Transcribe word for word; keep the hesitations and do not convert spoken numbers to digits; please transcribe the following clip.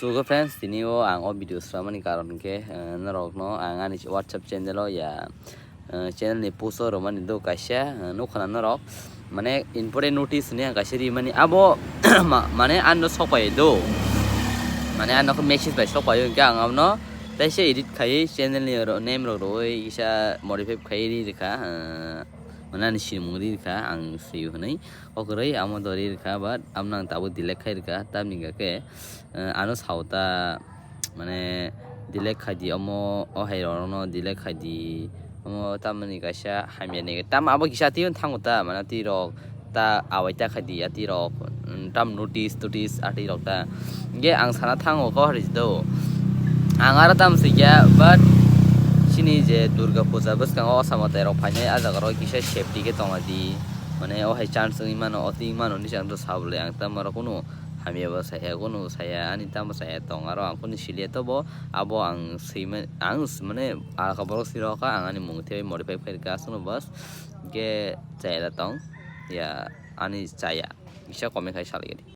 Tugo friends, tini o ang o video sramani karon hwnkhe, eh, norokno ang ani WhatsApp channel o ya, eh, channel ni post o romani do kaisa, eh, nukha na norok, mane important notice ni ang kaisa rimani abo ma-, mane ano sokpai do, mane ano message bai sokpai hwnkhe ang abono teisa edit khai channel ni ro-, name rok roi kisa modify khai ri rikha, eh, mane ani simung ri rikha ang swi hwnwi. Okroi amo dori rikha, but amno ang tabuk delete khai rikha, tamni hwnkhe, eh, ano sao ta, mane, delete khai di, omo, o hai rokno delete khai di, omo tamni kaisa hamya ni, tam abo kisa twi thango ta, mane, twi rok ta awai ta khai di, a twi rok, mm, tam notice, totice, a twi rok ta. Hwnkhe ang sana thango kok hari do. Ang aro tam swi kya, but chini je Durga Puja bwskango o samo tai rok phainai, a jaga rok kisa safety khe tongla di. Mane o hai chance wngwi mano, o twi mano hinwi ang to sabo le, ang tamo rok kunu hamya bo saya, kunu saya, ani tamo saya tong aro ang kunu siliya tobo, abo ang swima, ang s-, mane alka borok sirok kha, ang ani mung tei modify khai rikha aswkno bas, hwnkhe chaya da tong, ya ani chaya, kisa comment khai salai di.